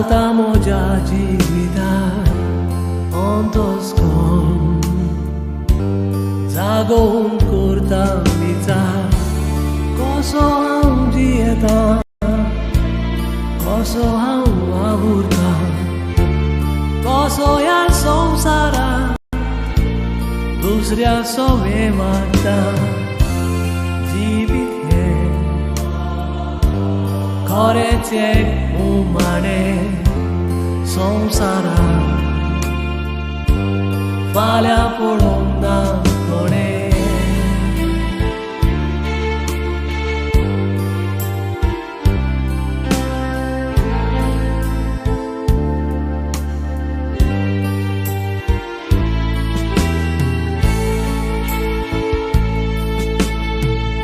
घालता म्हज्या जिवितार अंतस्कर्ण जागोवन करता विचार कसो हांव जियेता कसो हांव वावुरता कसो ह्या संवसारांत दुसऱ्या सवे वागता जिवीत हें खरेंच एक उमाणें संवसारांत फाल्यां पळोवंक ना कोणें.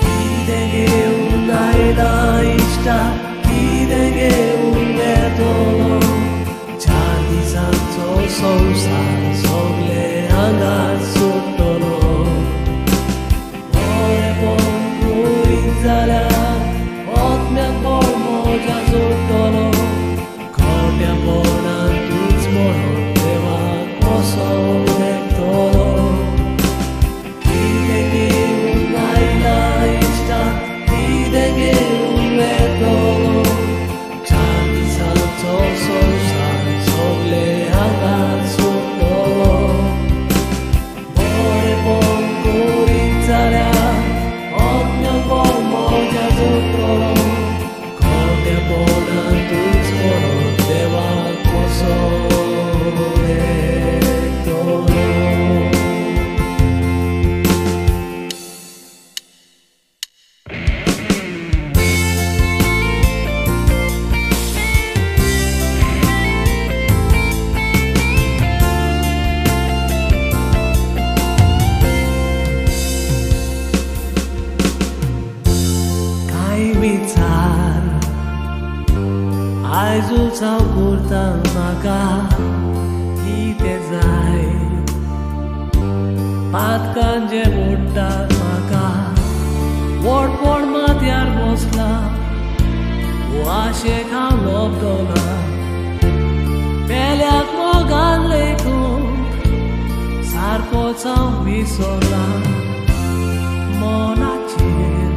कितें घेवन आयला इश्टा कितें घेवन येतलो चार दिसांचो संवसार सगळे आंगार सुट्टलो बरेपण करीत जाल्यार आत्म्याक बळ म्हज्या जोडटलो खोट्यापणांतूच म्हणून देवाक कसो देखतलो कितें घेवन आयला इश्टा कितें घेवन येतलो चार दिसांचो संवसार सगळे आंगार सुट्टलो बरेपण करीत जाल्यार आत्म्याक बळ म्हज्या जोडटलो खोटेपणांतूच म्हणून देवाक कसो देखतलो. कांय विचार आयजूच हांव करता म्हाका कितें जाय पातकान जें मोडटा म्हाका व्हडपण माथ्यार बसलां आशेक हांव लबदलां पेल्याक मोगान लेखूंक सारकोच हांव विसरलां मनाचेर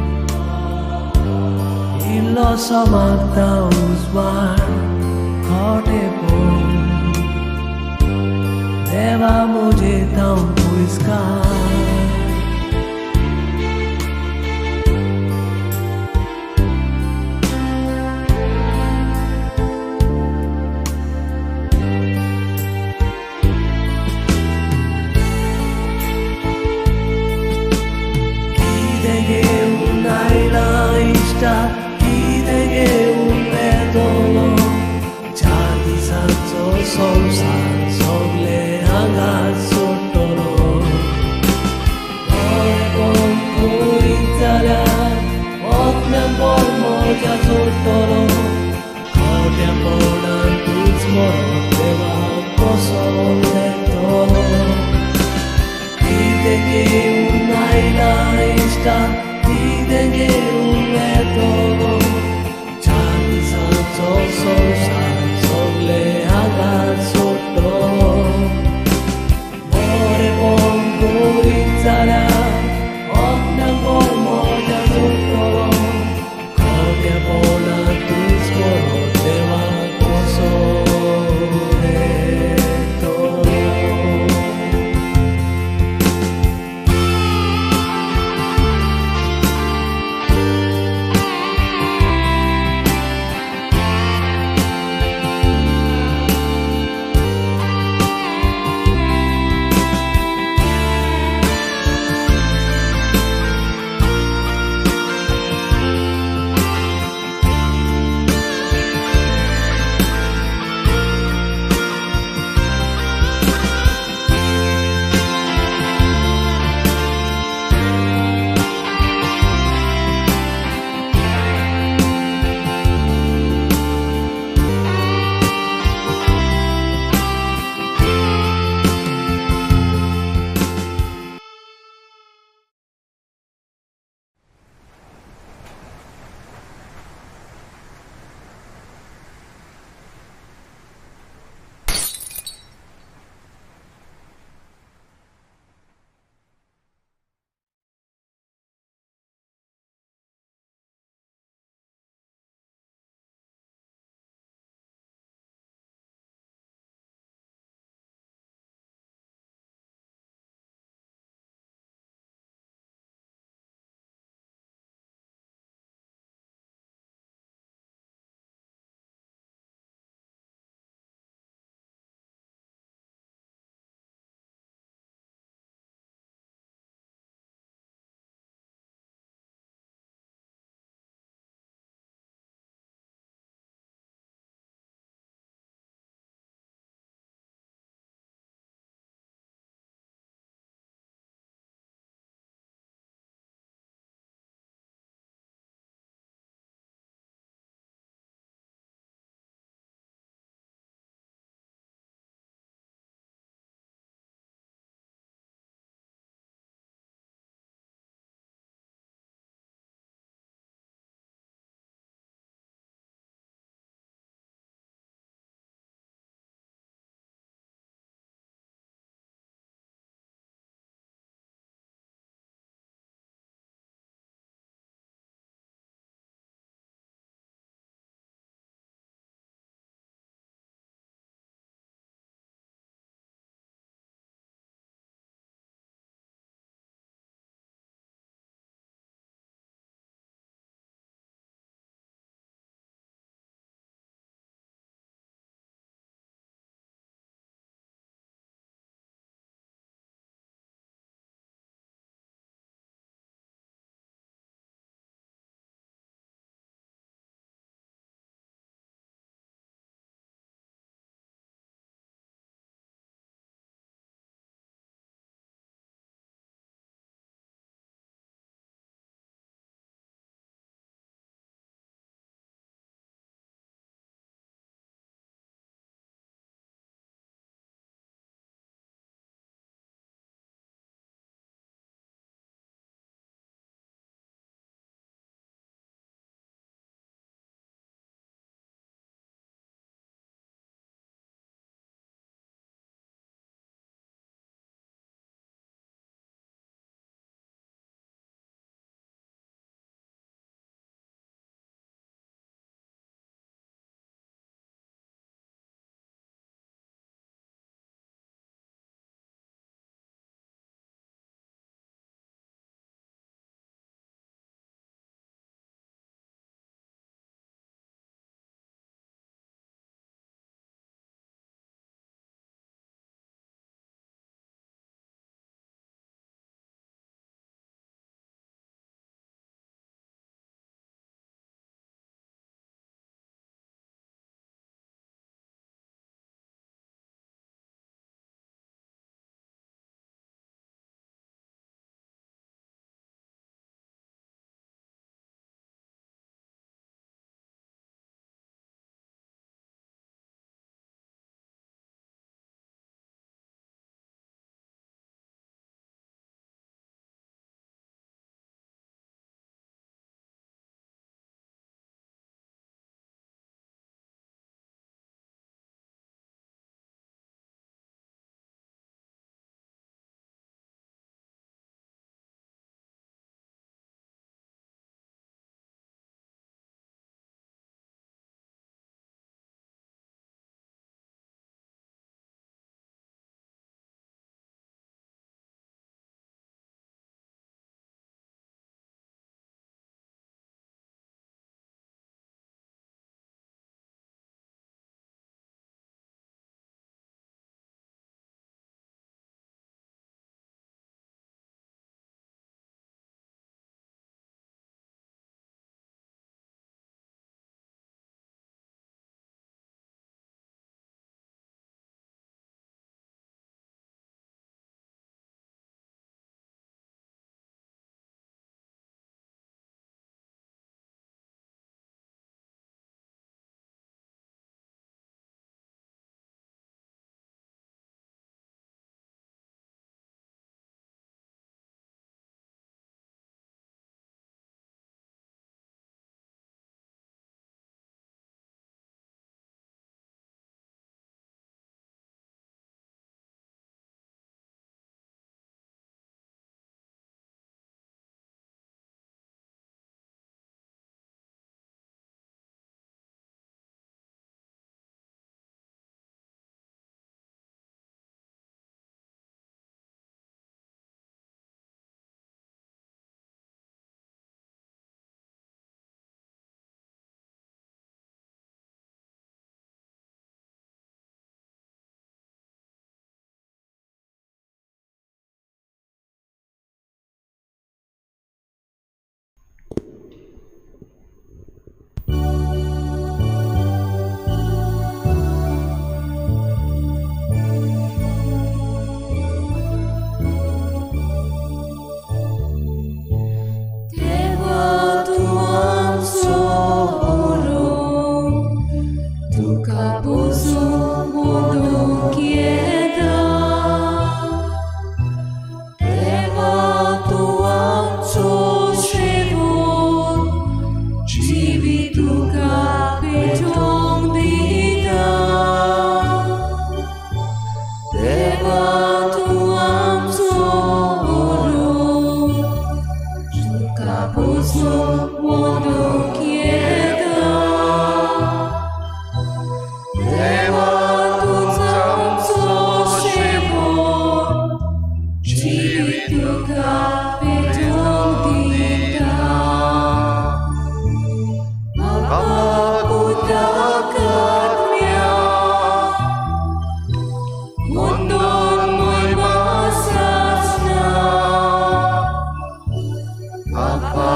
इल्लोसो मागता उजवाड खोटेपण देवा म्हजे हांव पयस काड. कितें घेवन आयला इश्टा कितें घेवन येतलो चार दिसांचो संवसार सगळे आंगार सुट्टलो. su mundo quieta. Deva tu amso shevo, jivit tuka petong dita. Apa kutakat mia, mundon moy masasna. Apa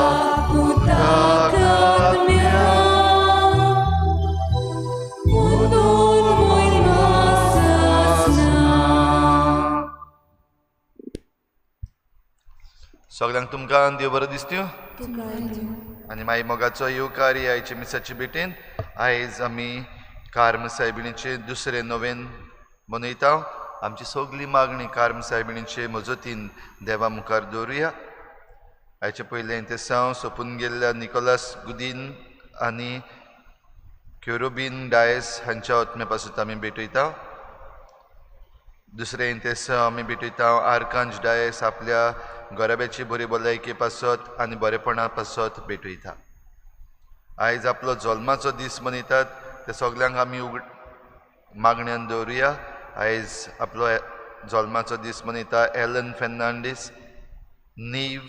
kutakat mia, mundon moy masasna. सगळ्यांक तुमकां देव बरो दिसत्यो आनी मागीर मोगाचो येवकार आयचे मिसाचे भेटेन. आयज आमी कार्म सायबिणीचे दुसरे नोवेन मनयता. आमची सगली मागणी कार्म सायबिणीचे मजतीन देवा मुखार दवरुया. आयचे पयलें तेसांव सोंपून गेल्ल्या निकोलास गुदीन आनी क्युरोबीन डायस हांच्या आत्म्या पासून आमी भेटयता. दुसरें तेसांव आमी भेटयता आर्कांज डायस आपल्या गोराब्याची बरी भलायके पासत आनी बरेपणा पासत भेटयता. आयज आपलो जल्माचो दीस मनयतात ते सगल्यांक आमी मागण्यान दवरुया. आयज आपलो जल्माचो दीस मनयता एलन फेर्नांडीस, नीव,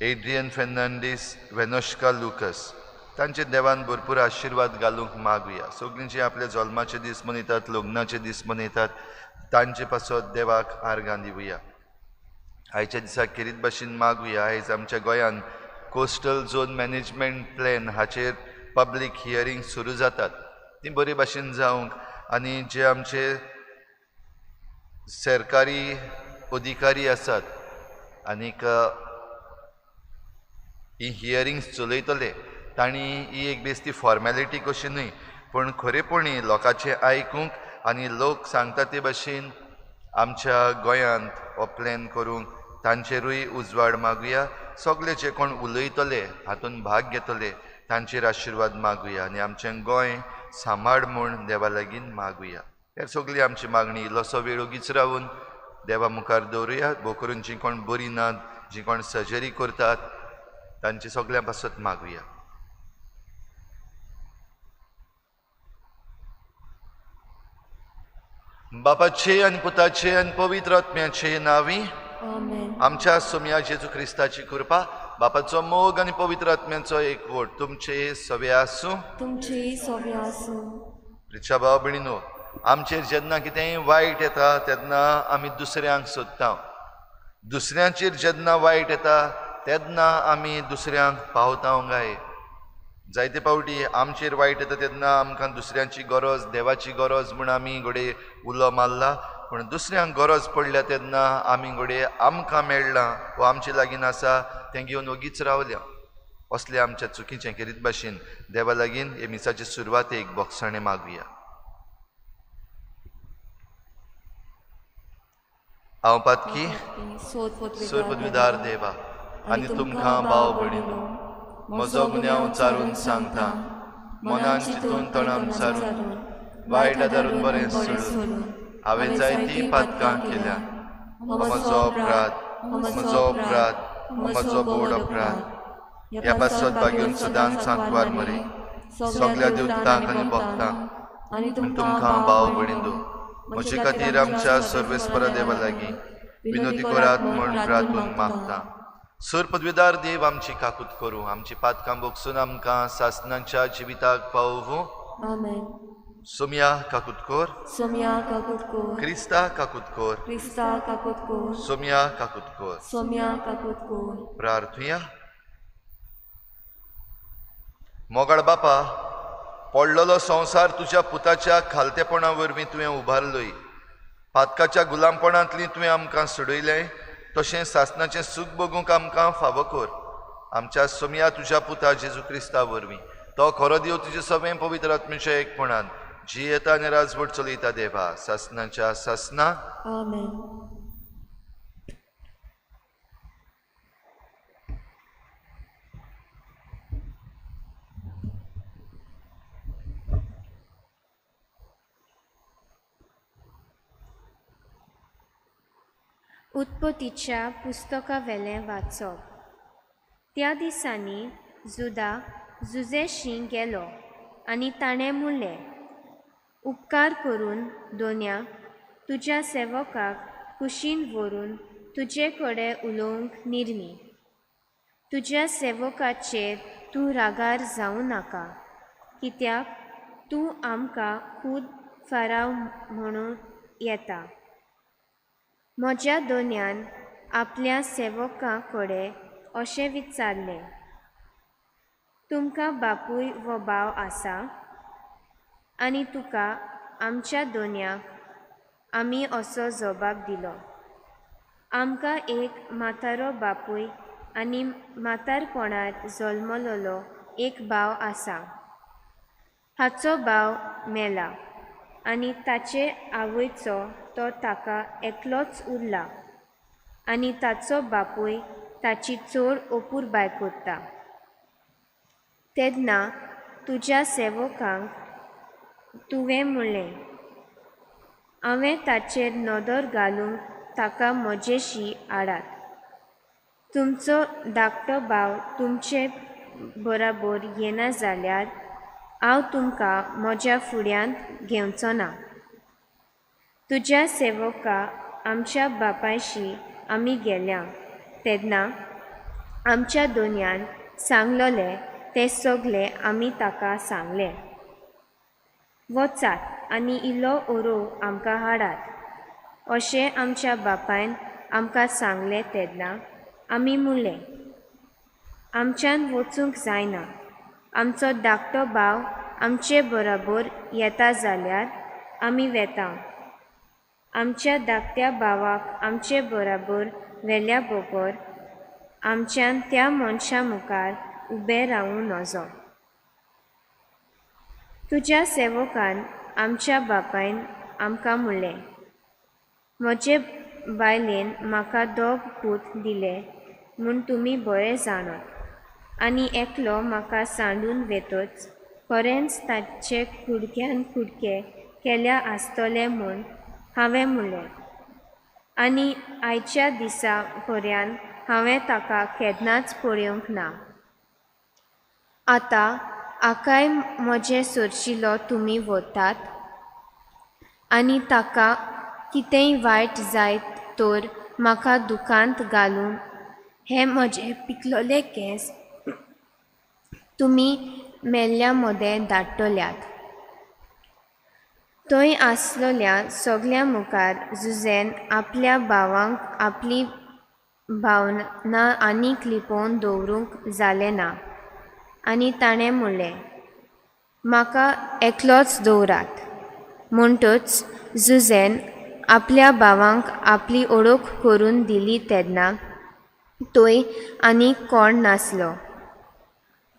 एड्रियन फेर्नांडीस, वेनोश्का लुकस. तांचे देवान भरपूर आशिर्वाद घालूंक मागुया. सगळीं जी आपल्या जल्माचे दीस मनयतात, लग्नाचे दीस मनयतात, तांचे पासत देवाक आर्गां दिवया. आयच्या दिसा खेरीत भाशेन मागुया. आयज आमच्या गोंयांत कोस्टल झोन मॅनेजमेंट प्लॅन हाचेर पब्लीक हियरींग सुरू जातात, ती बरे भाशेन जावंक आनी जे आमचे सरकारी अधिकारी आसात आनीक ही हियरिंग्स चलयतले तांणी ही एक बेश्टी फॉर्मेलिटी कशी न्हय, पूण खरेपणी लोकांचें आयकूंक आनी लोक सांगता ते भाशेन आमच्या गोंयांत हो प्लॅन करूंक तांचेरूय उजवाड मागुया. सगळे जे कोण उलयतले हातूंत भाग घेतले तांचेर आशिर्वाद मागुया आनी आमचें गोंय सांबाळ म्हूण देवा लागीं मागुया. हे सगळी आमची मागणी इल्लोसो वेळ ओगीच रावून देवा मुखार दवरुया. भोव करून जीं कोण बरीं नात, जीं कोण सर्जरी करतात तांचे सगळ्यां पासत मागुया. बापाचे आनी पुताचे आनी पवित्र आत्म्याचे नांवी आमच्या सोम्या जेजू क्रिस्ताची कृपा, बापाचो मोग आनी पवित्र आत्म्याचो एकवट तुमचे सवे आसूं. तुमचे सवे आसूं. प्रिच्या भाव भयणीनो, आमचेर जेन्ना कितेंय वायट येता तेन्ना आमी दुसऱ्यांक सोदता. दुसऱ्यांचेर जेन्ना वायट येता तेन्ना आमी दुसऱ्यांक पावता गाय. जायते फावटी आमचेर वायट येता तेन्ना आमकां दुसऱ्यांची गरज, देवाची गरज म्हूण आमी घडये उलो मारला, पूण दुसऱ्यांक गरज पडल्या तेन्ना आमी घडये आमकां मेळ्ळां वा आमचे लागीं आसा तें घेवन ओगीच रावल्या. असले आमच्या चुकीचें खेरीत भाशेन देवा लागीं हे मिसाचे सुरवातेक बोगसणें मागुया. हांव पातकी सोर पदवीदार देवा आनी तुमकां भाव भयणीनो म्हजो गुन्यांव चारून सांगता. मनान चिंतून तणान चारून वायट आदारून बरें सोडून हांवें जायतीं पातकां केल्या. म्हजो अपराध, म्हजो अपराध, म्हजो बोड अपराध. ह्या पासत बागेवन सदांच सांकवार मरे सगळ्या देवतांक आनी भक्तांक आनी तुमकां भाव भयणीनो म्हजे खातीर आमच्या सर्वेस्परा देवा लागीं विनोदी करात म्हूण प्रार्थून मागता. सोर पदवीदार देव आमची काकूत करूं, आमची पातकां भोगसून आमकां सासनाच्या जिविताक पावोवं. सोम्या काकूत कर, सोम्या काकूत कर, क्रिस्ता काकूत कर, क्रिस्ता काकूत कर, सोम्या काकूत कर, सोम्या काकूत कर. प्रार्थुया. मोगाळ बापा, पडलेलो संवसार तुज्या पुताच्या खालतेपणा वरवीं तुवें उबारलोय. पातकाच्या गुलामपणांतली तुवें आमकां सोडयलें, तशें सासनाचें सूख भोगूंक आमकां फावो कर. आमच्या सोम्या तुज्या पुता जेजू क्रिस्ता वरवीं, तो खरो देव तुजे सगळें पवित्र आत्म्याच्या एकपणान जियेता आनी राजवट चलयता देवा सासनाच्या सासना. आमेन. उत्पत्तीच्या पुस्तकावेलें वाचप. त्या दिसांनी जुदा जुजेशी गेलो आनी ताणें म्हणलें, उपकार करून दोन्या तुज्या सेवकाक कुशीन व्हरून तुजे कडेन उलोवंक निर्मी. तुज्या सेवकाचेर तूं रागार जावं नाका, कित्याक तूं आमकां खूद फाराव म्हणूं येता. म्हज्या दोन्यान आपल्या सेवकां कडेन अशें विचारलें, तुमकां बापूय वो भाव आसा? आनी तुका आमच्या दोन्याक आमी असो जबाब दिलो, आमकां एक म्हातारो बापूय आनी म्हातारपणार जल्मलेलो एक भाव आसा. हाचो भाव मेला आनी ताचे आवयचो तो ताका एकलोच उरला आनी ताचो बापूय ताची चड अपुरबाय करता. तेन्ना तुज्या सेवकांक तुवें म्हणलें, हांवें ताचेर नदर घालूंक ताका म्हजेशी हाडात. तुमचो धाकटो भाव तुमचे बराबर येना जाल्यार हांव तुमकां म्हज्या फुड्यांत घेवचो ना. तुज्या सेवका आमच्या बापायशी आमी गेल्या तेन्ना आमच्या दोनयान सांगलोलें तें सगलें आमी ताका सांगलें. वचात आनी इल्लो ओरोव आमकां हाडात अशें आमच्या बापायन आमकां सांगलें. तेन्ना आमी म्हणलें, आमच्यान वचूंक जायना. आमचो धाकटो भाव आमचे बराबर येता जाल्यार आमी वेता. आमच्या धाकट्या भावाक आमचे बराबर व्हेल्या बगर आमच्यान त्या मनशा मुखार उबें रावूं नजो. तुज्या सेवकान आमच्या बापायन आमकां म्हणलें, म्हजे बायलेन म्हाका दोग पूत दिले म्हूण तुमी बरें जाणात आनी एकलो म्हाका सांडून वेतच खरेंच ताचे कुडक्यान कुडके केल्या आसतले म्हूण हांवें म्हणलें. आनी आयच्या दिसा पर्यंत हांवें ताका केन्नाच पळोवंक ना. आतां आकाय म्हजें सोरशिलो तुमी व्हरतात आनी ताका कितेंय वायट जायत तर म्हाका दुकांत घालून हे म्हजे पिकलोले केंस तुमी मेल्ल्या मदें धाडटल्यात. थंय आसलोल्या सगल्यां मुखार जुझेन आपल्या भावांक आपली भावना आनीक लिपोवन दवरूंक जालें ना आनी ताणें म्हणलें, म्हाका एकलोच दवरात. म्हणटच जुझेन आपल्या भावांक आपली ओळख करून दिली तेन्ना थंय आनीक कोण नासलो.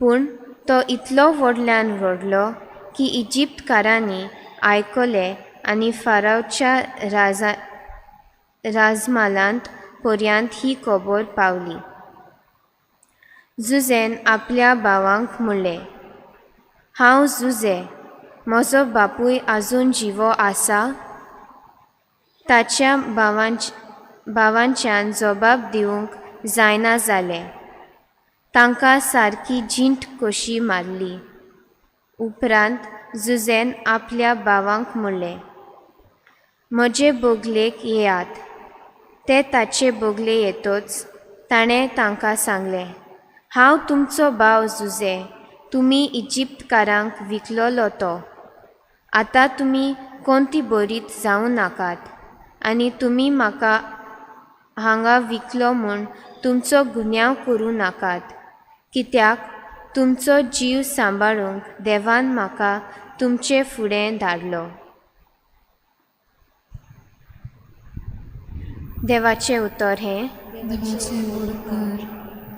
पूण तो इतलो व्हडल्यान रडलो की इजिप्तकारांनी आयकलें आनी फारावच्या राजमालांत पर्यंत ही खबर पावली. जुझेन आपल्या भावांक म्हणलें, हांव जुझे, म्हजो बापूय आजून जिवो आसा? ताच्या भावांच्यान जबाब दिवंक जायना जालें. तांकां सारकी जींट कशी मारली. उपरांत जुझेन आपल्या भावांक म्हणलें, म्हजे बोगलेक येयात. ते ताचे बोगले येतच ताणें तांकां सांगलें, हांव तुमचो भाव जुझे, तुमी इजिप्तकारांक विकलोलो तो. आतां तुमी कोणती बरीत जावं नाकात आनी तुमी म्हाका हांगा विकलो म्हूण तुमचो गुन्यांव करूं नाकात, कित्याक तुमचो जीव सांबाळूंक देवान म्हाका तुमचे फुडें धाडलो. देवाचें उतर हें.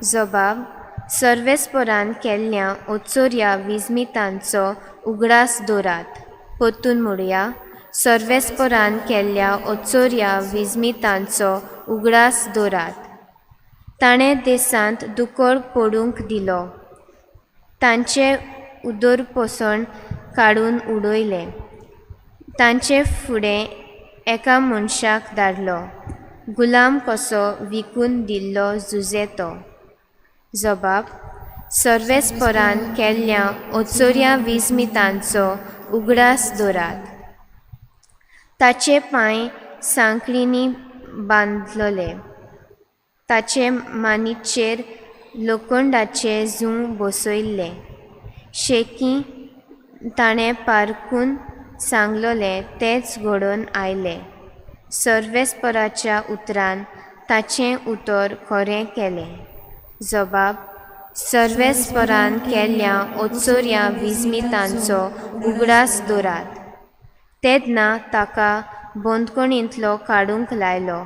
जबाब सर्वेस्परान केल्ल्या ओचोऱ्या विस्मितांचो उगडास दवरात. परतून म्हणुया, सर्वेस्परान केल्ल्या ओचोऱ्या विस्मितांचो उगडास दवरात. ताणें देशांत दुकळ पडूंक दिलो, तांचें उदरपोसण काडून उडयलें, तांचे फुडें एका मनशाक धाडलो, गुलाम कसो विकून दिल्लो जुझे तो. जबाब सर्वेस्परान केल्ल्या ओचोऱ्या विस्मितांचो उगडास दवरात. ताचे पांय सांकळींनी बांदलोले, ताचे मानीचेर लोखंडाचें जूं बसयल्लें. शेकी ताणें पारखून सांगलोलें तेंच घडोवन आयलें. सर्वेस्पराच्या उतरान ताचें उतर खरें केलें. जबाब सर्वेस्परान केल्ल्या ओचोऱ्या विस्मितांचो उगडास दवरात. तेन्ना ताका बंदखणींतलो काडूंक लायलो.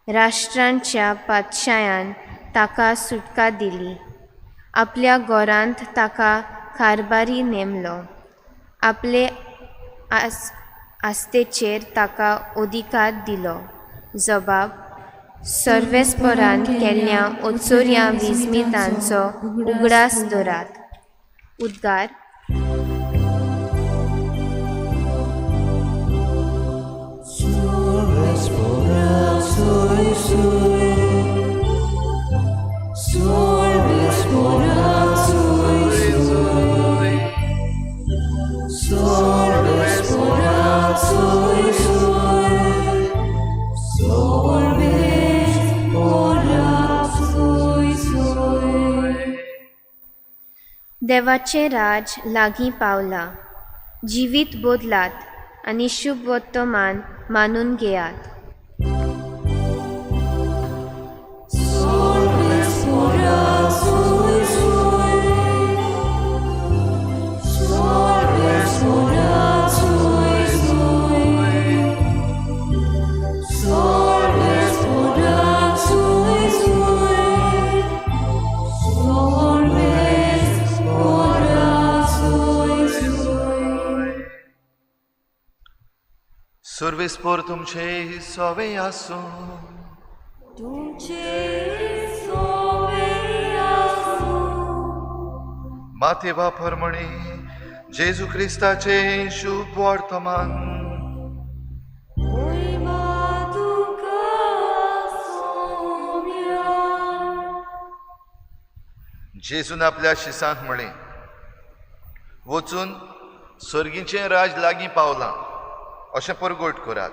राष्ट्रांच्या पातशायान ताका सुटका दिली. आपल्या घरांत ताका कारभारी नेमलो. आपले आस्तेचेर ताका अधिकार दिलो. जबाब सर्वेस्परान केल्ल्या ओचोऱ्या विस्मितांचो उगडास दवरात. उद्गार. देवाचें राज लागीं पावलां. जिवीत बदलात आनी शुभ वर्तमान मानून घेयात. सर्वेस्पर तुमचे सोवे आसूं. तुमचे सोवे आसूं. मातेवा परमणी जेजू क्रिस्ताचे शुभ वर्तमान. मोहिमा तुका सोम्या. जेजून आपल्या शिसांक म्हळें, वचून सर्गीचें राज लागीं पावलां अशें परगट करात.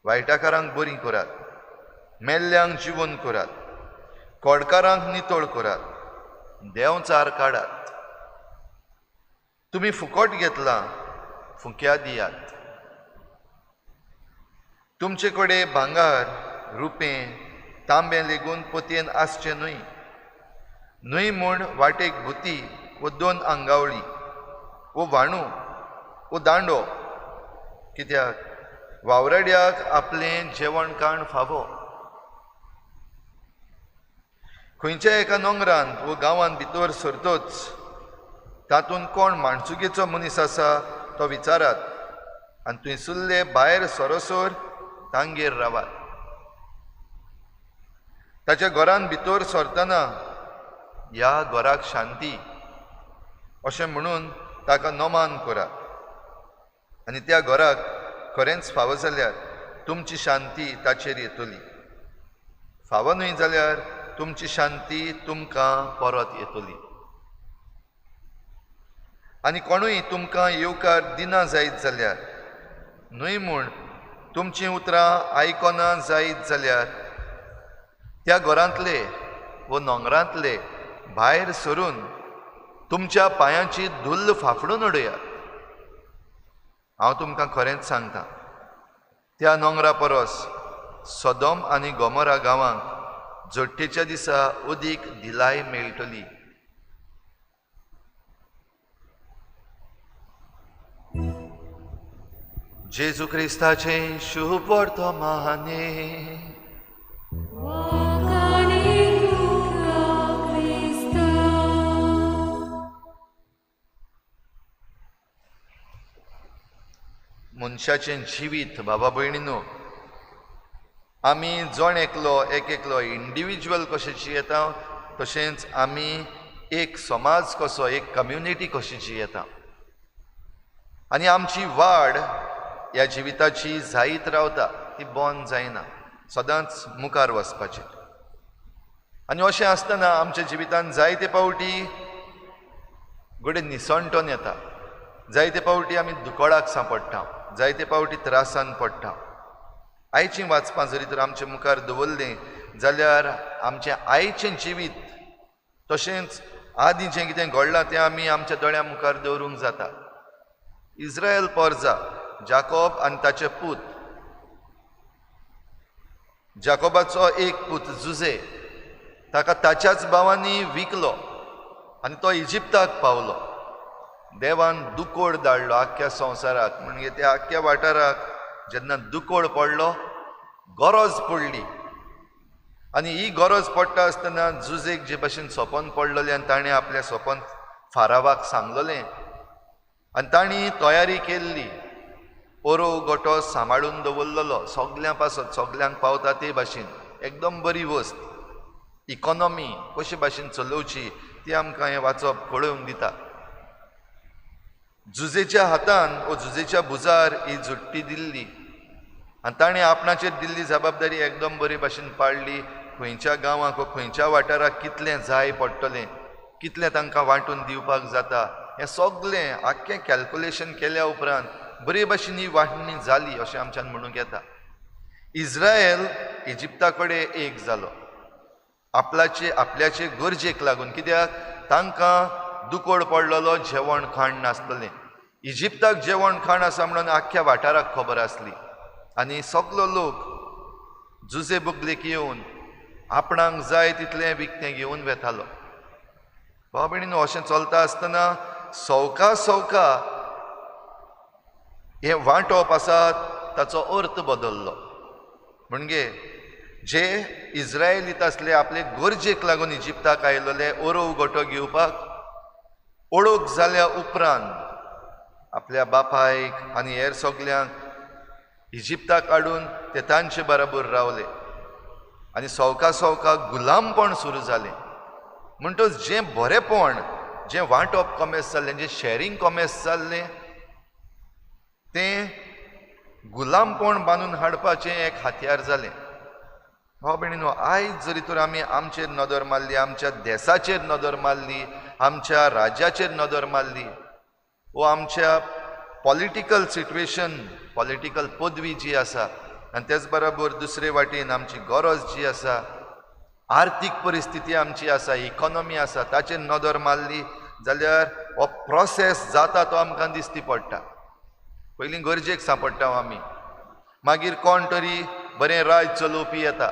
वायटाकारांक बरीं करात, मेल्ल्यांक जिवन करात, कोडकारांक नितळ करात, देंवचार काडात. तुमी फुकट घेतलां, फुक्या दियात. तुमचे कडेन भांगर, रुपें, तांबें लेगून पोतयेन आसचें न्हय. न्हय म्हूण वाटेक भुती वो दोन आंगावळी वो वाणू वो दांडो, कित्याक वावराड्याक आपलें जेवण खाण फावो. खंयच्या एका नोंगरांत वो गांवांत भितर सरतोच तातूंत कोण माणसुकेचो मनीस आसा तो विचारात आनी थंयसुल्ले भायर सरोसर तांगेर रावात. ताच्या घरांत भितर सरतना ह्या घराक शांती अशें म्हणून ताका नमान करात आनी त्या घराक खरेंच फावो जाल्यार तुमची शांती ताचेर येतली, फावो न्हय जाल्यार तुमची शांती तुमकां परत येतली. आनी कोणूय तुमकां येवकार दिना जायत जाल्यार, न्हय म्हूण तुमचीं उतरां आयकना जायत जाल्यार, त्या घरांतले वो नोंगरांतले भायर सरून तुमच्या पांयांची धुल्ल फाफडून उडयात. हांव तुमकां खरेंच सांगता, त्या नोंगरा परस सदोम आनी गोमोरा गांवांक जोडटेच्या दिसा अदीक दिलाय मेळटली. जेजू क्रिस्ताचें शुभ वर्तमाने. मनशाचें जिवीत बाबा भयणीनो, आमी जण एकलो एक एकलो इंडिविज्युअल कशें जियेता तशेंच आमी एक समाज कसो, एक कम्युनिटी कशी जियेता आनी आमची वाड ह्या जिविताची जायत रावता, ती बंद जायना, सदांच मुखार वचपाची. आनी अशें आसतना आमच्या जिवितांत जायते पावटी घडये निसणटोन येता, जायते पावटी आमी दुकळाक सांपडटा, जायते पावटी त्रासान पडटा. आयचीं वाचपां जरी तर आमचे मुखार दवरलें जाल्यार आमचें आयचें जिवीत तशेंच आदीं जें कितें घडलां तें आमी आमच्या दोळ्यां मुखार दवरूंक जाता. इस्रायल पोरजा जाकोब आनी ताचे पूत, जाकोबाचो एक पूत जुझे, ताका ताच्याच भावांनी विकलो आनी तो इजिप्ताक पावलो. देवान दुकोळ धाडलो आख्ख्या संवसाराक, म्हणजे त्या आख्ख्या वाठाराक जेन्ना दुकोळ पडलो, गरज पडली. आनी ही गरज पडटा आसतना जुझेक जे भाशेन सपन पडलेलें आनी ताणें आपलें सपन फारावाक सांगलेलें आनी तांणी तयारी केल्ली, ओरो गोटो सांबाळून दवरलेलो सगल्यां पासत, सगल्यांक पावता ते भाशेन एकदम बरी वस्त, इकॉनॉमी कशे भाशेन चलोवची ती आमकां हें वाचप कळोवन दिता. जुझेच्या हातान वो जुझेच्या भुजार ही झुट्टी दिल्ली आनी ताणें आपणाचेर दिल्ली जबाबदारी एकदम बरे भाशेन पाळ्ळी. खंयच्या गांवाक वो खंयच्या वाठाराक कितलें जाय पडटलें, कितलें तांकां वांटून दिवपाक जाता, हें सगलें आख्खें कॅल्कुलेशन केल्या उपरांत बरे भाशेन ही वांटणी जाली अशें आमच्यान म्हणूंक येता. इस्रायल इजिप्ता कडेन एक जालो आपल्याचे आपल्याचे गरजेक लागून, कित्याक तांकां दुकोळ पडलेलो, जेवण खाण नासलेलें. इजिप्ताक जेवण खाण आसा म्हणून आख्ख्या वाठाराक खबर आसली आनी सगलो लोक जुझे बगलेक येवन आपणाक जाय तितलें विकतें घेवन वेतालो. भाव भयणीनो, अशें चलता आसतना सवका सवका हें वांटप आसा ताचो अर्थ बदल्लो. म्हणजे जे इस्रायलीत आसले आपले गरजेक लागून इजिप्ताक आयलेले ओरोव गोटो घेवपाक, ओळख जाल्या उपरांत आपल्या बापायक आनी हेर सगल्यांक इजिप्ताक हाडून ते तांचे बराबर रावले आनी सवका सवका गुलामपण सुरू जालें. म्हणटच जें बरेपण, जें वांटप कॉमेस जाल्लें, जें शॅरींग कॉमेस जाल्लें, तें गुलामपण बांदून हाडपाचें एक हत्यार जालें. भाव भयणीनो, आयज जरी तर आमी आमचेर नदर मारली, आमच्या देसाचेर नदर मारली, आमच्या राज्याचेर नदर मारली वो आमच्या पॉलिटिकल सिट्युएशन, पॉलिटिकल पदवी जी आसा आनी तेच बराबर दुसरे वाटेन आमची गरज जी आसा, आर्थीक परिस्थिती आमची आसा, इकॉनॉमी आसा, ताचेर नदर मारली जाल्यार हो प्रोसेस जाता तो आमकां दिसती पडटा. पयलीं गरजेक सांपडटा आमी, मागीर कोण तरी बरें राज चलोवपी येता.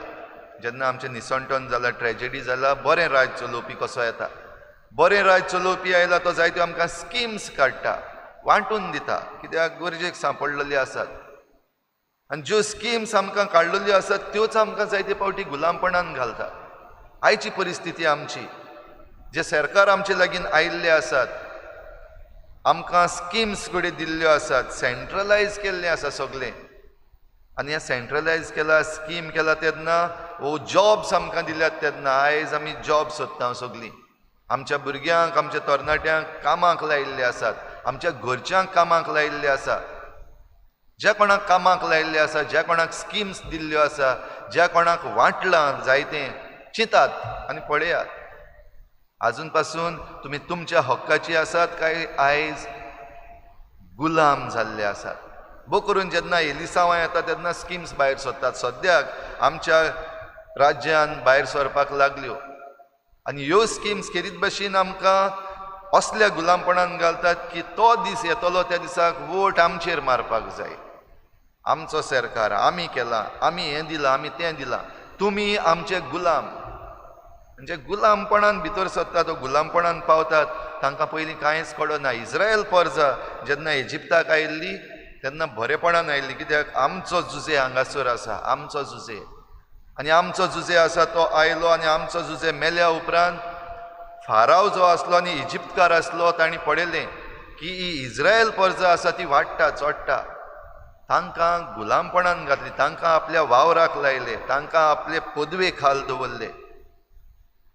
जेन्ना आमचें निसणटण जालां, ट्रेजेडी जाला, बरें राज चलोवपी कसो येता, बरें राज चलोवपी आयला तो जायत्यो आमकां स्किम्स काडटा, वांटून दिता, कित्याक गरजेक सांपडलेली आसात. आनी ज्यो स्किम्स आमकां काडलेल्यो आसात त्योच आमकां जायते फावटी गुलामपणान घालता. आयची परिस्थिती आमची, जे सरकार आमचे लागीं आयिल्ले आसात, आमकां स्किम्स कडेन दिल्ल्यो आसात, सेंट्रलायज केल्लें आसा सगळें. आनी हें सेंट्रलायज केलां, स्कीम केला तेन्ना वो जॉब्स आमकां दिल्यात तेन्ना आयज आमी जॉब सोदता सगळीं. आमच्या भुरग्यांक, आमच्या तरणाट्यांक कामाक लायिल्ले आसात, आमच्या घरच्यांक कामाक लायिल्ले आसा. ज्या कोणाक कामाक लायिल्ले आसा, ज्या कोणाक स्किम्स दिल्ल्यो आसा, ज्या कोणाक वांटलां जायतें, चिंतात आनी पळयात आजून पासून तुमी तुमच्या हक्काची आसात काय आयज गुलाम जाल्ले आसात. बो करून जेन्ना एलिसांवां येता तेन्ना स्किम्स भायर सरतात. सद्याक आमच्या राज्यान भायर सरपाक लागल्यो आनी ह्यो स्किम्स केरीत भाशेन आमकां असल्या गुलामपणान घालतात की तो दीस येतलो त्या दिसाक वोट आमचेर मारपाक जाय. आमचो सरकार, आमी केला, आमी हें दिलां, आमी तें दिलां, तुमी आमचे गुलाम. म्हणजे गुलामपणान भितर सरतात, तो गुलामपणान पावतात, तांकां पयलीं कांयच कळना. इस्रायल परजा जेन्ना इजिप्ताक आयिल्ली तेन्ना बरेपणान आयिल्ली, कित्याक आमचो जुझे हांगासर आसा, आमचो जुझे, आनी आमचो जुझे आसा तो आयलो. आनी आमचो जुझे मेल्या उपरांत फाराव जो आसलो आनी इजिप्तकार आसलो तांणी पळयलें की ही इस्रायल परजा आसा ती वाडटा चडटा, तांकां गुलामपणान घातली, तांकां आपल्या वावराक लायले, तांकां आपले पदवे खाल दवरले.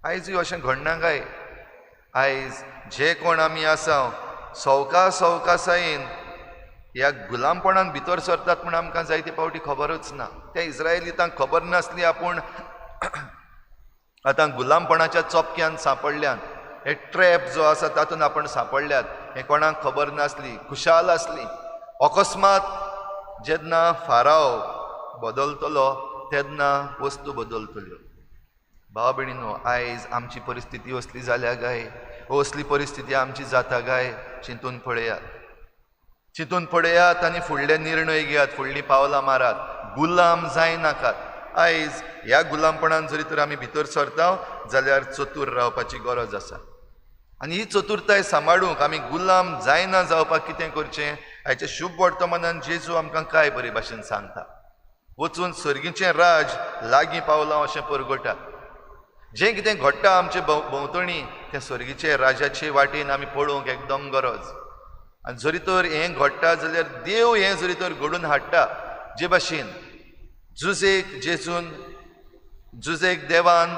आयजूय अशें घडना काय? आयज जे कोण आमी आसा सवका सवकासायेन ह्या गुलामपणान भितर सरतात म्हूण आमकां जायते फावटी खबरूच ना. त्या इस्रायलितांक खबर नासली आपूण आतां गुलामपणाच्या चोपक्यान सांपडल्यान, हे ट्रॅप जो आसा तातूंत आपण सांपडल्यात हें कोणाक खबर नासली, खुशाल आसली. अकस्मात जेन्ना फाराव बदलतलो तेन्ना वस्तू बदलतल्यो. भाव भयणीनो, आयज आमची परिस्थिती असली जाल्या काय, असली परिस्थिती आमची जाता काय, चिंतून पळयात, चिंतून पळयात आनी फुडले निर्णय घेयात, फुडलीं पावलां मारात, गुलाम जायनाकात. आयज ह्या गुलामपणान जरी तर आमी भितर सरता जाल्यार चतूर रावपाची गरज आसा. आनी ही चतुरताय सांबाळूंक आमी गुलाम जायना जावपाक कितें करचें, आयच्या शुभ वर्तमानान जेजू आमकां काय बरे भाशेन सांगता. वचून सर्गीचें राज लागीं पावलां अशें परगटा. जें कितें घडटा आमचे भोंवतणी तें सर्गीचे राजाचे वाटेन आमी पळोवंक एकदम गरज. आनी जरी तर हें घडटा जाल्यार देव हें जरी तर घडून हाडटा, जे भाशेन जुजेक जेजून जुजेक देवान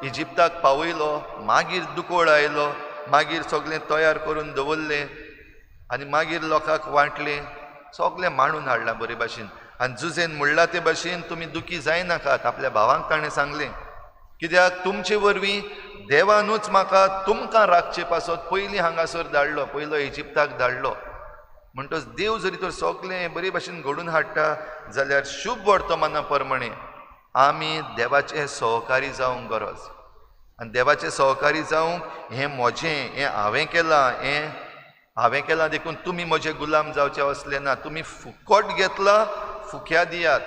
इजिप्ताक पावयलो, मागीर दुकोळ आयलो, मागीर सगळें तयार करून दवरलें आनी मागीर लोकांक वांटलें, सगळें मांडून हाडलां बरे भाशेन. आनी जुजेन म्हणलां ते भाशेन तुमी दुखी जायनाकात, आपल्या भावांक ताणें सांगलें, कित्याक तुमचे वरवीं देवानूच म्हाका तुमकां राखचे पासत पयलीं हांगासर धाडलो, पयलो इजिप्ताक धाडलो. म्हणटच देव जरी तर सगळें बरे भाशेन घडून हाडटा जाल्यार शुभ वर्तमाना प्रमाणे आमी देवाचे सहकारी जावंक गरज. आनी देवाचे सहकारी जावंक हें म्हजें, हें हांवें केलां, हें हांवें केलां देखून तुमी म्हजे गुलाम जावचे असलें ना, तुमी फुकट घेतला फुक्या दियात.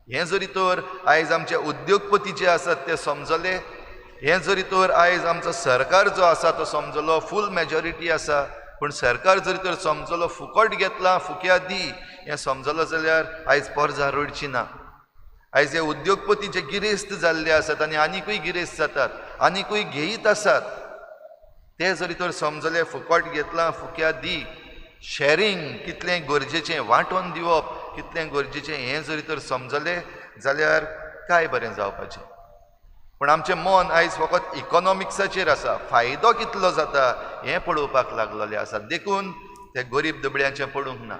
हें जरी तर आयज आमचे उद्योगपती जे आसात ते समजले, हें जरी तर आयज आमचो सरकार जो आसा तो समजलो, फूल मेजॉरिटी आसा, पूण सरकार जरी तर समजलो फुकट घेतला फुक्या दी हें समजलो जाल्यार आयज पोरजा रडची ना. आयज हे उद्योगपती जे गिरेस्त जाल्ले आसात आनी आनिकूय गिरेस्त जातात, आनिकूय घेयत आसात, ते जरी तर समजले फुकट घेतला फुक्या दी, शॅरींग कितलें गरजेचें, वांटोवन दिवप कितलें गरजेचें हें जरी तर समजले जाल्यार काय बरें जावपाचें. पूण आमचें मन आयज फकत इकॉनॉमिक्साचेर आसा, फायदो कितलो जाता हें पळोवपाक लागलेलें आसा. देखून ते गरीब दुबळ्यांचें पडूंक ना.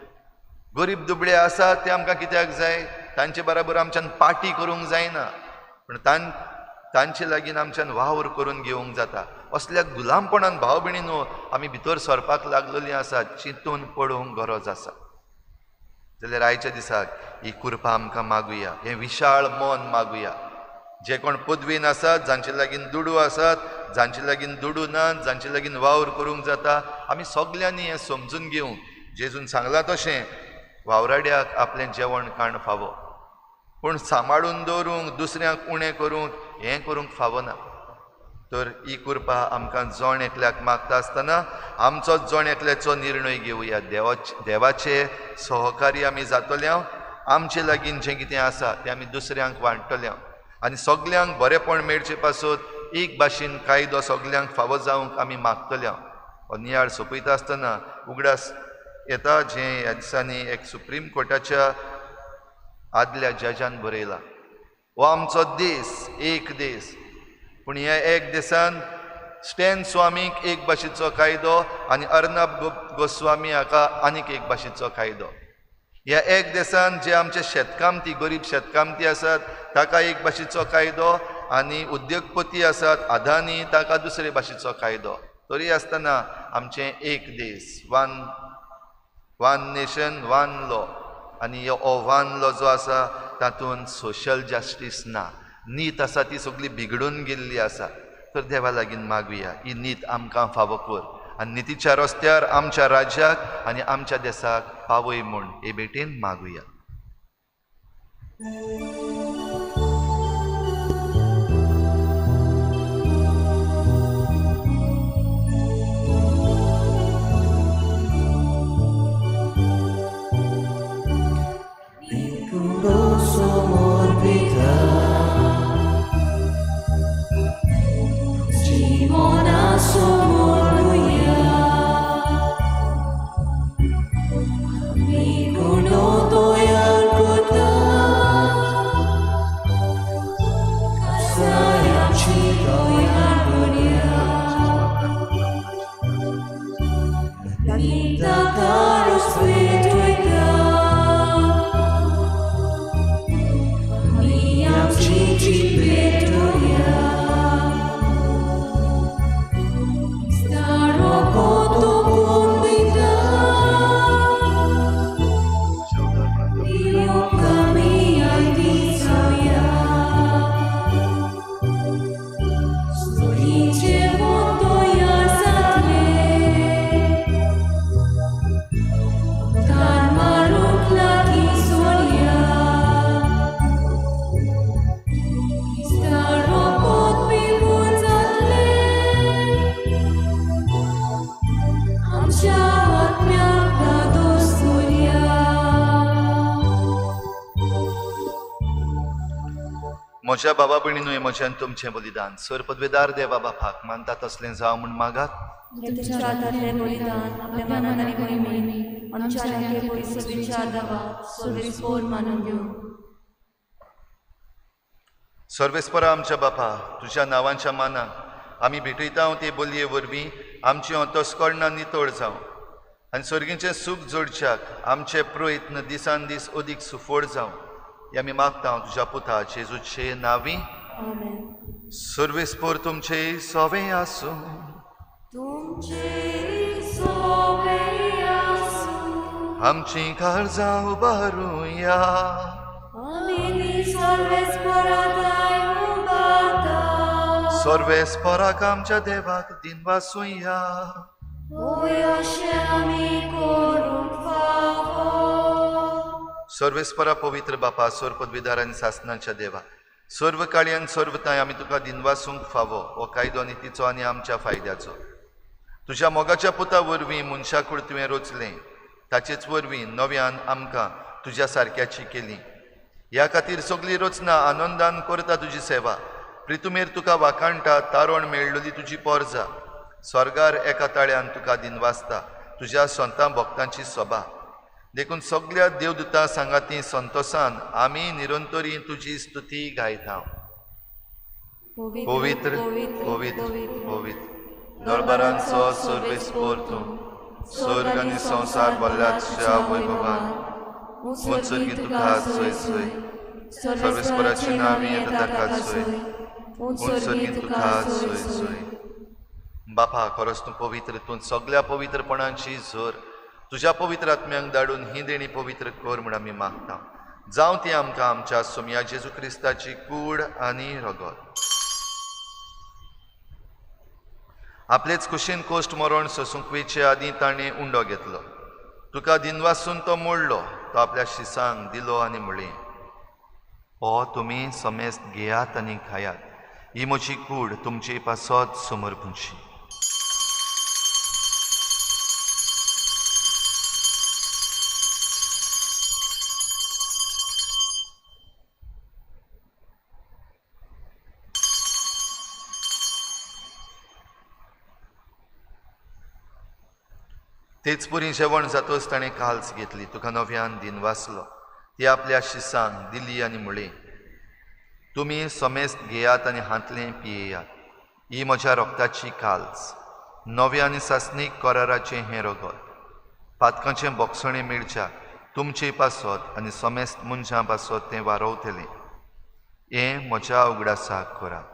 गरीब दुबळे आसात ते आमकां कित्याक जाय, तांचे बराबर आमच्यान पार्टी करूंक जायना, पूण तांचे लागीं आमच्यान वावर करून घेवंक जाता. असल्या गुलामपणान भाव भयणीनो आमी भितर सरपाक लागलेलीं आसात, चिंतून पळोवंक गरज आसा. जाल्यार आयच्या दिसाक ही कृपा आमकां मागुया, हें विशाळ मन मागुया. जे कोण पदवीन आसात, जांचे लागीं दुडू आसात, जांचे लागीं दुडू ना, जांचे लागीं वावर करूंक जाता, आमी सगल्यांनी हें समजून घेवंक. जेजून सांगलां तशें वावराड्याक आपलें जेवण खाण फावो, पूण सांबाळून दवरूंक, दुसऱ्यांक उणें करूंक हें करूंक फावना. तर ही कृपा आमकां जण एकल्याक मागता आसतना आमचोच जण एकल्याचो निर्णय घेवया. देवाचे सहकारी आमी जातले, आमचे लागीं जें कितें आसा तें आमी दुसऱ्यांक वांट्टले आनी सगल्यांक बरेंपण मेळचे पासत एक भाशेन कायदो सगल्यांक फावो जावंक आमी मागतले. हो नियाळ सोंपयता आसतना उगडास येता जें ह्या दिसांनी एक सुप्रीम कोर्टाच्या आदल्या जजान बरयलां, हो आमचो देश एक देश, पूण ह्या एक देसान स्टॅन स्वामीक एक भाशेचो कायदो आनी अर्नब गोस्वामी हाका आनीक एक भाशेचो कायदो. ह्या एक देसान जे आमचे शेतकामती, गरीब शेतकामती आसात ताका एक भाशेचो कायदो आनी उद्योगपती आसात अदानी ताका दुसरे भाशेचो कायदो. तरी आसतना आमचें एक देश, वन नेशन वन लॉ, आनी हो वन लॉ जो आसा तातूंत सोशल जस्टीस ना, नीत आसा ती सगळी बिगडून गेल्ली आसा. तर देवा लागीं मागुया ही नीत आमकां फावो कर आनी नितीच्या रस्त्यार आमच्या राज्याक आनी आमच्या देसाक पावय म्हूण हे भेटेन मागुया. Mi kuno toyar kuta. म्हज्या बाबा भयणीनूय म्हज्यान तुमचें बलिदान सर पदवेदार देवा बापाक मानता तसलें जावं म्हूण मागात। तुमच्या हातांतलें बलिदान आपल्या मनान आनी मोहिमेन आमच्या आनी पयसुच्या देवा सर्वेस्पोर मानून घेवं। सर्वेस्परा आमच्या बापा, तुज्या नांवाच्या मानाक आमी भेटयता ते बोलये वरवीं आमची अंतस्करणां नितळ जावं आनी सर्गीचें सूख जोडच्याक आमचे प्रयत्न दिसान दीस अदीक सुफळ जावं हे आमी मागता तुज्या पुता जेजूचे नांवी। आमेन। सर्वेस्पोर तुमचे सोवे आसूं। तुमचे सोवे आसूं। आमची काळजां उबारुया। आमी सर्वेस्पोरा थांय उबारता। सर्वेस्पोराक आमच्या देवाक दिनवासुया। होय अशें आमी करूंक फावो। सर्वेस्परा पवित्र बापा, सर्व पदवीदार आनी सासनाच्या देवा, सर्व काळी आनी सर्व तांय आमी तुका दिनवासूंक फावो हो कायदो नितीचो आनी आमच्या फायद्याचो। तुज्या मोगाच्या पुता वरवीं मनशाकूड तुवें रचलें, ताचेच वरवीं नव्यान आमकां तुज्या सारक्याची केली। ह्या खातीर सगली रचना आनंदान करता तुजी सेवा। प्रितुमेर तुका वाखाणटा, तारण मेळ्ळली तुजी पोरजा। स्वर्गार एका ताळ्यान तुका दिनवासता तुज्या संतां भक्तांची सभा। देखून सगल्या देवदूतां सांगाती संतोसान आमी निरंतरी तुजी स्तुती गायता। पवित्र पवित्र पवित्र दरबारांचो सर्वेस्पोर तूं, स्वर्ग आनी संवसार भरल्याच्या वैभवान उंच तुका सोय सोय। सर्वेस्पराची नांवी येता ताका सोय, उंच तुका सोय सोय। बापा, खरोच तूं पवित्र, तूं सगल्या पवित्रपणाची जोर। तुज्या पवित्र आत्म्यांक धाडून ही देणी पवित्र कर म्हूण आमी मागता। जावं ती आमकां आमच्या सोमया जेजू क्रिस्ताची कूड आनी रगत। आपलेच कुशीन कोश्ट मरण सोसूंक वयचे आदीं ताणें उंडो घेतलो, तुका दिनवासून तो मोडलो, तो आपल्या शिसांक दिलो आनी म्हणलें, हो तुमी समेस्त घेयात आनी खायात, ही म्हजी कूड तुमचे पासत समर्पूची। तेच पुरी जेवण जातोच ताणें काल्स घेतली, तुका नव्यान दिनवासलो, ती आपल्या शिसांक दिली आनी म्हणलें, तुमी समेस्त घेयात आनी हांतलें पियेयात, ही म्हज्या रक्ताची काल्स, नव्या आनी सासणीक कराराचें हें रगत, पातकांचें बोगसणें मेळच्याक तुमचे पासत आनी समेस्त मनशां पासत तें वारोवतलें, हें म्हज्या उगडासाक करात।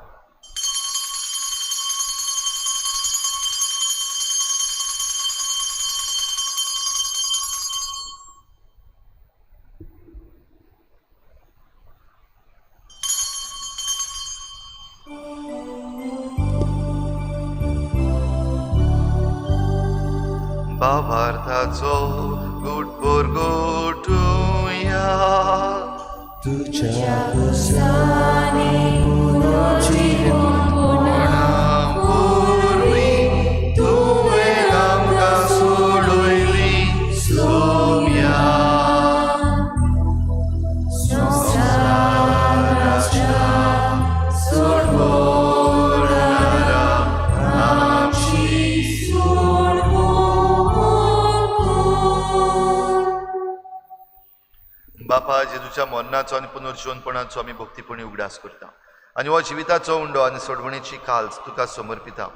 भावार्थाचो गुटपोर गोटुया तुझ्या पुसानी पुनर्जीवनपणा वरवीं तुवें आमकां सोडयली सोम्या। संवसाराच्या सोडवणारा आमची सोडवण कर। बापा, जेजूच्या मरणाचो आनी पुनर्जीवनपणाचो आमी भक्तीपणी उगडास करता आनी हो जिविताचो उंडो आनी सोडवणेची काल्स तुका समर्पिता।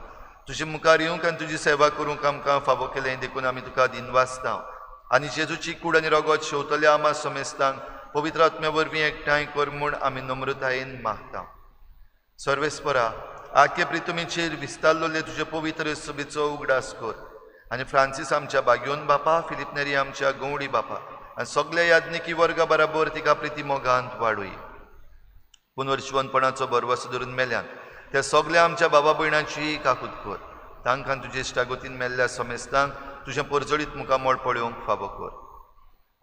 तुजे मुखार येवंक आनी तुजी सेवा करूंक आमकां फावो केलें देखून आमी तुका दिनवासता आनी जेजूची कूड आनी रगत शेवतल्या आमा समेस्तांक पवित्र आत्म्या वरवीं एकठांय कर म्हूण आमी नम्रतायेन मागता। सर्वेस्परा, आख्खे प्रितुमीचेर विस्तारलेले तुजे पवित्र सभेचो उगडास कर आनी फ्रांसीस आमच्या बाग्योन बापा, फिलीप नेरी आमच्या गवडी बापा आनी सगल्या याज्ञिकी वर्गा बराबर तिका प्रिती मोगांत वाडोय। पुनर्जीवनपणाचो भरवसो धरून मेल्यान त्या सगल्या आमच्या बाबा भयणांची काकूत कर, तांकां तुजे इश्टागतीन मेल्ल्या समेस्तांक तुजें परजळीत मुखामळ पळोवंक फावो कर।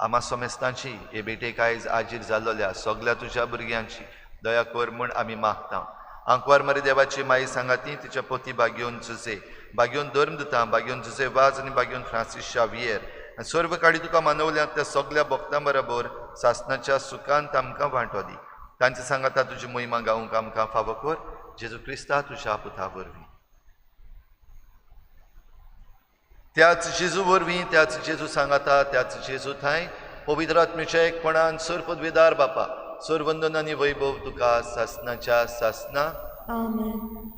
आमा समेस्तांची हे भेटेक आयज आजीर जाल्लोल्या सगल्या तुज्या भुरग्यांची दया कर म्हूण आमी मागता। आंकवार मारी देवाची माई सांगाती तिच्या पोती बागेवन जुजे, बागेवन धर्मदूतां, बागेवन जुजे वाज आनी बागेवन फ्रांसीस शावियर आनी सर्व काळी तुका मानवल्यात त्या सगल्या भक्तां बराबर सासणाच्या सुखांत आमकां वांटो दी। तांचे सांगाता तुजी मोहिमा गावंक आमकां फावो कर, जेजू क्रिस्ता तुज्या पुता वरवीं. त्याच जेजू वरवीं, त्याच जेजू सांगाता, त्याच जेजू थांय पवित्र आत्म्याच्या एकपणान सर पदवेदार बापा, सर वंदन आनी वैभव तुका सासनाच्या सासना. आमेन.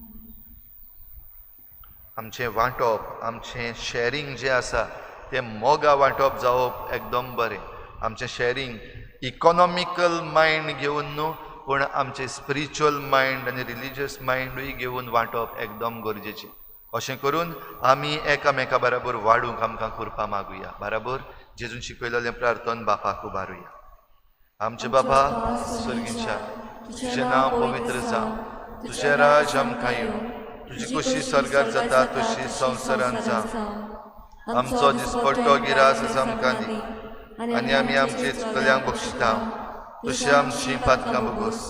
आमचें वांटप, आमचें शॅरींग जें आसा तें मोगा वांटप जावप एकदम बरें. आमचें शॅरींग इकॉनॉमिकल मायंड घेवन न्हू, पूण आमचें स्पिरिच्युअल मायंड आनी रिलिजियस मायंडूय घेवन वांटप एकदम गरजेचें. अशें करून आमी एकामेका बराबर वाडूंक आमकां कृपा मागुया. बराबर जेजून शिकयलेलें प्रार्थन बापाक उबारुया. आमचे बापा स्वर्गीच्या, तुजें नांव पवित्र जावं, तुजें राज आमकां येवं, तुजी कुशी स्वर्गार जाता तशी संवसारांत जावं. आमचो दिसपट्टो गिरास आमकां दी आनी आमी आमचे चुकल्यांक बक्षिता तशी आमची पातकां भोगोस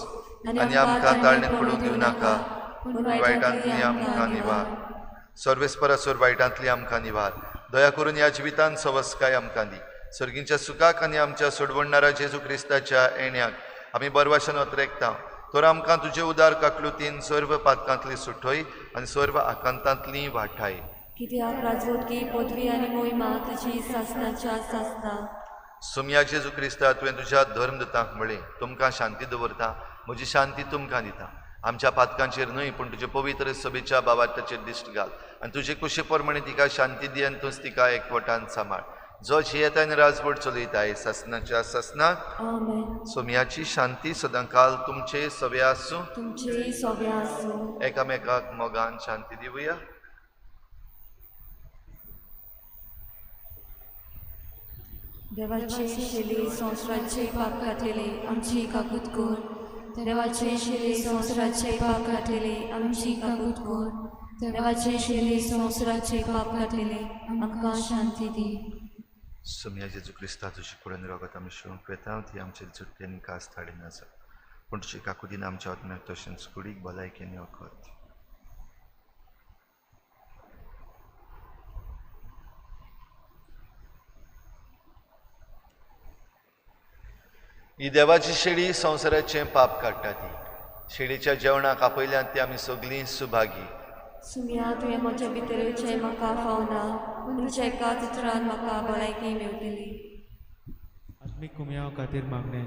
आनी आमकां ताळणेंत पडूंक दिवं नाका, पूण वायटांतली आमकां निवार. सर्वेस्परासर वायटांतली आमकां निवार. दया करून ह्या जिवितांत सवस्काय आमकां दी. सर्गींच्या सुखाक आनी आमच्या सोडवणणारा जेजू क्रिस्ताच्या येण्याक आमी बरवाशन अत्रेकता. तर आमकां तुजे उदार काकलुतीन सर्व पातकांतली सुठय आनी सर्व आकांतांतली वाठाय. कित्याक राजवटकी पदवी आनी मोहिमा तुजी सासनाच्या सासना. सोमया जेजू क्रिस्ता, तुवें तुज्या धर्मदूतांक म्हळें, तुमकां शांती दवरता, म्हजी शांती तुमकां दिता. आमच्या पातकांचेर न्हय पूण तुजे पवित्र सभेच्या बाबाताचेर दिश्ट घाल आनी तुजे कुशे प्रमाणे तिका शांती दी आनी तूंच तिका एकवटान सांबाळ. जो जियेता आनी राजवट चलयता सासनाच्या सासनाक. आमेन. सोमयाची शांती सदांकाल तुमचे सवे आसूं, तुमचे सोबे आसूं. एकामेकाक मोगान शांती दिवया. देवाचे शिले संवसाराचे पाप घातलेले आमची काकूत कर. देवाचे शिले संवसाराचे पाप घातलेले आमची काकूत कर. देवाचे शिले संवसाराचे पाप घातलेले आमकां शांती दी. सोमया जेजू क्रिस्ता, तुजी कुडून रगत आमी शिवंक वेता ती आमचे जुट्टे आनी कास थाडिना आसा, पूण तुजी काकुतीन आमच्या आत्म्याक तशेंच कुडीक भलायकी आनी वखद. ही देवाची शेळी संवसाराचें पाप काडटा. ती शेळीच्या जेवणाक आपयल्यात ती आमी सगळीं सुभागी. सुमया, तुवें म्हज्या भितर येवचें म्हाका फावना, पूण तुज्या एकाच उतरान म्हाका भलायकी मेवतली. आत्मीक कुमयाव खातीर मागणें.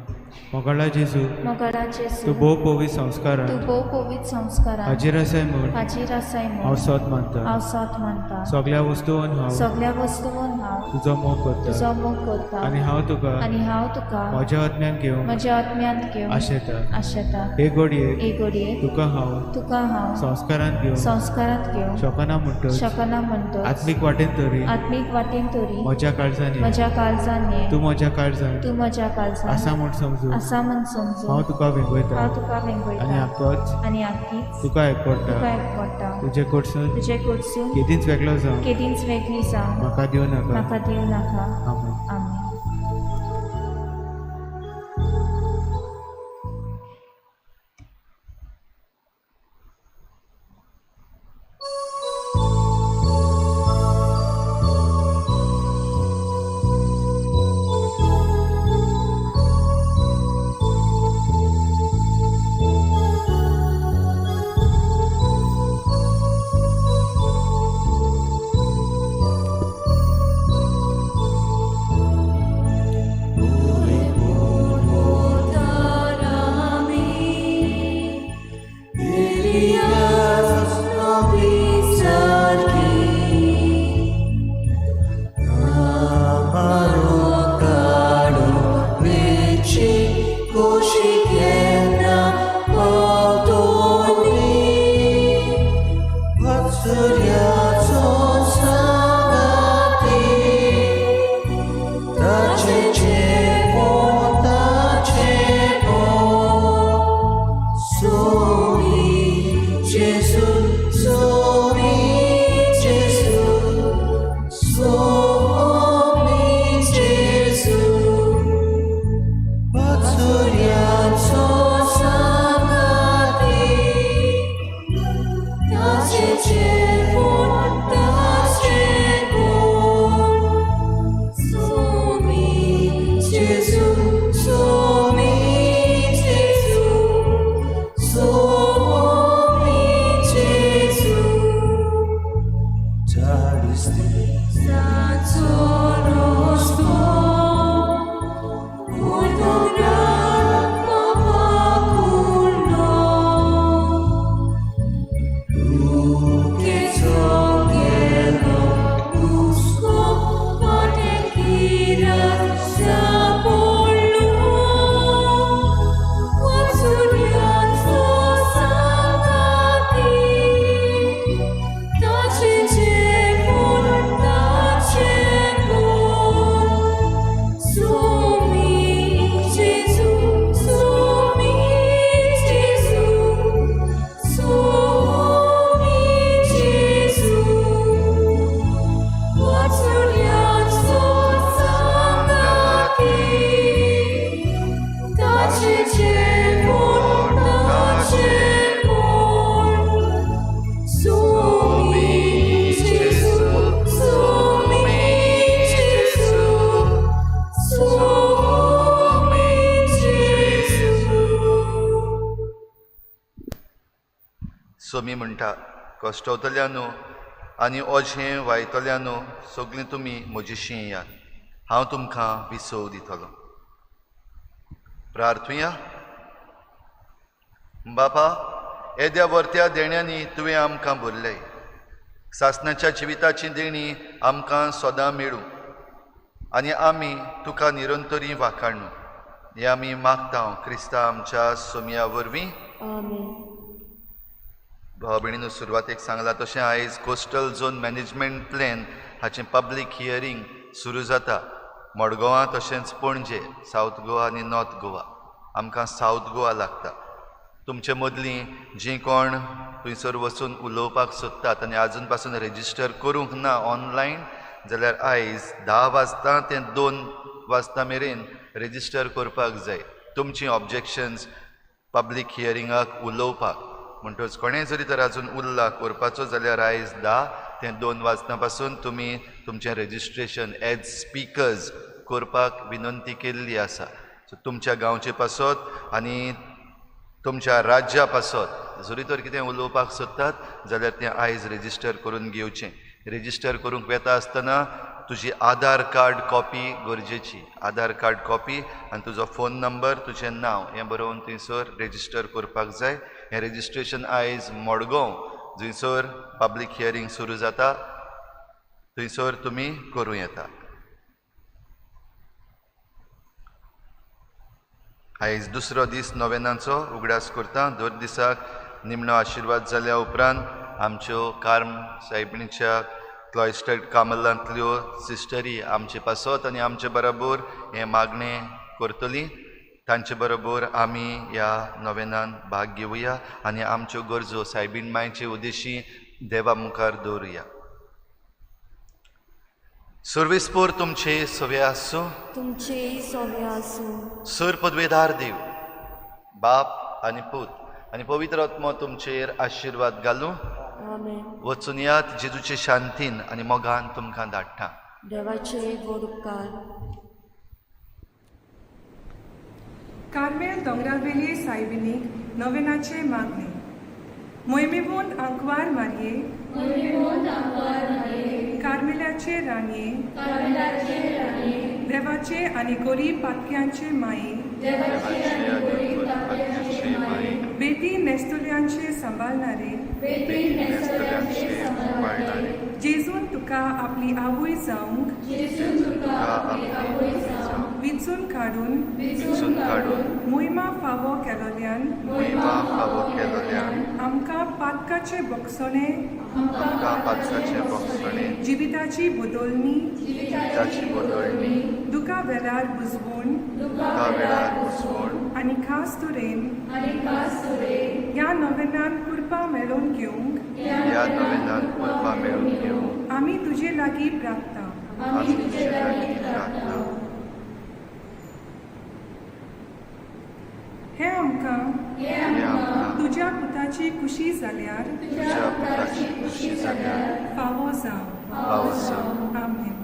मोगाळा जेजू, मोगाळा जेजू, तूं भोव पवित्र संस्कारान, तूं भोव पवित्र संस्कारान हाजीर आसाय म्हूण हाजीर आसाय म्हूण हांव सोद मानता. हांव सोद मानता. सगळ्या वस्तून हांव, सगळ्या वस्तून हांव तुजो मोग करता, तुजो मोग करता आनी हांव तुका, आनी हांव तुका म्हज्या आत्म्यान घेवंक, म्हज्या आत्म्यांत घेवंक आशेता. आशेता. हे घडये, हे घडये तुका हांव, तुका हांव संस्कारांत घेवंक, संस्कारांत घेवंक शकना म्हणटच, शकना म्हणटच, आत्मीक वाटेन तरी, आत्मीक वाटेन तरी म्हज्या काळजान, म्हज्या काळजान ये. तूं म्हज्या काळजान, तूं म्हज्या काळजान आसा म्हूण समजून, आसा म्हूण समजून हांव तुका वेंगयता, हांव तुका वेंगयता आनी आकच, आनी आकीच तुका एकवटा, तुका एकवटा. तुजे कडसून, तुजे कडसून केदींच वेगळो जावं, केदींच वेगळी जावं म्हाका दिवं नाका. म्हाका दिवं नाका. आमेन. आमेन. Gesù, Gesù. सोमी म्हणटा, कश्टवतल्यानो आनी ओझें वायतल्यानो, सगळीं तुमी म्हजीशीं येयात, हांव तुमकां विसव दितलो. प्रार्थुया. बापा, येद्या वर्त्या देण्यांनी तुवें आमकां भरले. सासणाच्या जिविताची देणी आमकां सदां मेळूं आनी आमी तुका निरंतरी वाखाणू, हें आमी मागता क्रिस्ता आमच्या सोमया वरवीं. आमेन. भाव भयणीनो, सुरवातेक सांगलां तशें आयज कोस्टल झोन मॅनेजमेंट प्लॅन हाचें पब्लीक हियरींग सुरू जाता मडगांवां तशेंच पणजे, सावथ गोवा आनी नॉर्थ गोवा. आमकां सावथ गोवा लागता. तुमचे मदलीं जीं कोण थंयसर वचून उलोवपाक सोदतात आनी आजून पासून रेजिस्टर करूंक ना ऑनलायन जाल्यार आयज 10 वाजता ते 2 वाजता मेरेन रेजिस्टर करपाक जाय तुमचीं ऑब्जेक्शन्स पब्लीक हियरिंगाक उलोवपाक. म्हणटच कोणें जरी तर आजून उरला करपाचो जाल्यार आयज 10 ते 2 वाजता पासून तुमी तुमचें रजिस्ट्रेशन एज स्पिकर्स करपाक विनंती केल्ली आसा. सो तुमच्या गांवचे पासत आनी तुमच्या राज्या पासत जरी तर कितें उलोवपाक सोदतात जाल्यार तें आयज रेजिस्टर करून घेवचें. रेजिस्टर करूंक वेता आसतना तुजी आधार कार्ड कॉपी गरजेची, आधार कार्ड कॉपी आनी तुजो फोन नंबर, तुजें नांव हें बरोवन थंयसर रेजिस्टर करपाक जाय. हें रेजिस्ट्रेशन आयज मडगांव जंयसर पब्लीक हियरींग सुरू जाता थंयसर तुमी करूं येता. आयज दुसरो दीस नोवेनाचो उगडास करता. दर दिसाक निमणो आशिर्वाद जाल्या उपरांत आमच्यो कार्म सायबिणीच्या क्लॉयस्टर्ड कामलांतल्यो सिस्टरी आमचे पासत आनी आमचे बरोबर हें मागणें करतली. तांचे बरोबर आमी ह्या नोवेनान भाग घेवया आनी आमच्यो गरजो सायबीण मायचे उद्देशी देवा मुखार दवरुया. सर्वेस्पोर तुमचे सवे आसूं, तुमचे सवे आसूं. सर पदवेदार देव बाप आनी पूत आनी पवित्र आत्मो तुमचेर आशिर्वाद घालूं. आमेन. वचून यात जेजूचे शांतीन आनी मोगान तुमकां धाडटा. देवाचे व्हड उपकार. कार्मेल दोंगरावेली सायबिणीक नोवेनाचे मागणे. मोहिमेवंत आंकवार मारये, कार्मेलाचे राणये, देवाचे आनी गरीब पातक्यांचे माये, बेती नेस्तुल्यांचे सांबाळणारे, जेजून तुका आपली आवय जावंक विचून काडून मोहिमा फावो केलोल्यान आमकां पातकाचे बोगसणे, जिविताची बदलणी, दुखा वेळार बुजवण आनी खास तरेन ह्या नोवेनान कृपा मेळोवन घेवंक आमी तुजे लागीं प्रार्थना. हे आमकां तुज्या पुताची खुशी जाल्यार फावो जावं. आमेन.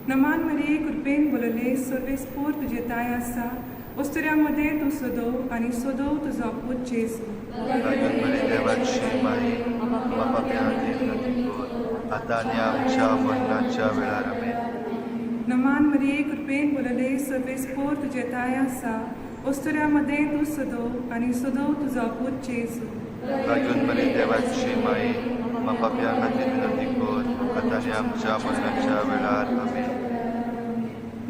नमान मरिये, कृपेन बोलले, सर्वेस्पोर तुजे ताय आसा. वस्तुऱ्या मदें तूं सदो आनी सदो तुजो पूत जेजू. नमान मरिये, कृपेन बोलले, सर्वेस्पोर तुजे ताय आसा. वस्तुऱ्या मदें तूं सदो आनी सदो तुजो पूत जेजू.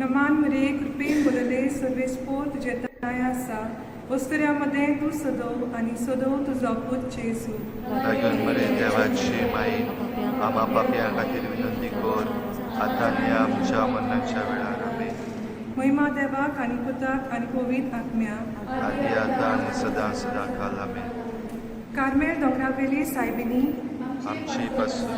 नमान मरिये, कृपेन बोलले, सर्वेस्पोर तुजे ताय आसा. वस्तुऱ्या मदें तूं सदो आनी सदो तुजो पूत जेजू. महिमा देवाक आनी पुताक आनी पवित्र आत्म्याक, कार्मेल दोंगरावेली सायबिणी आमची पासून.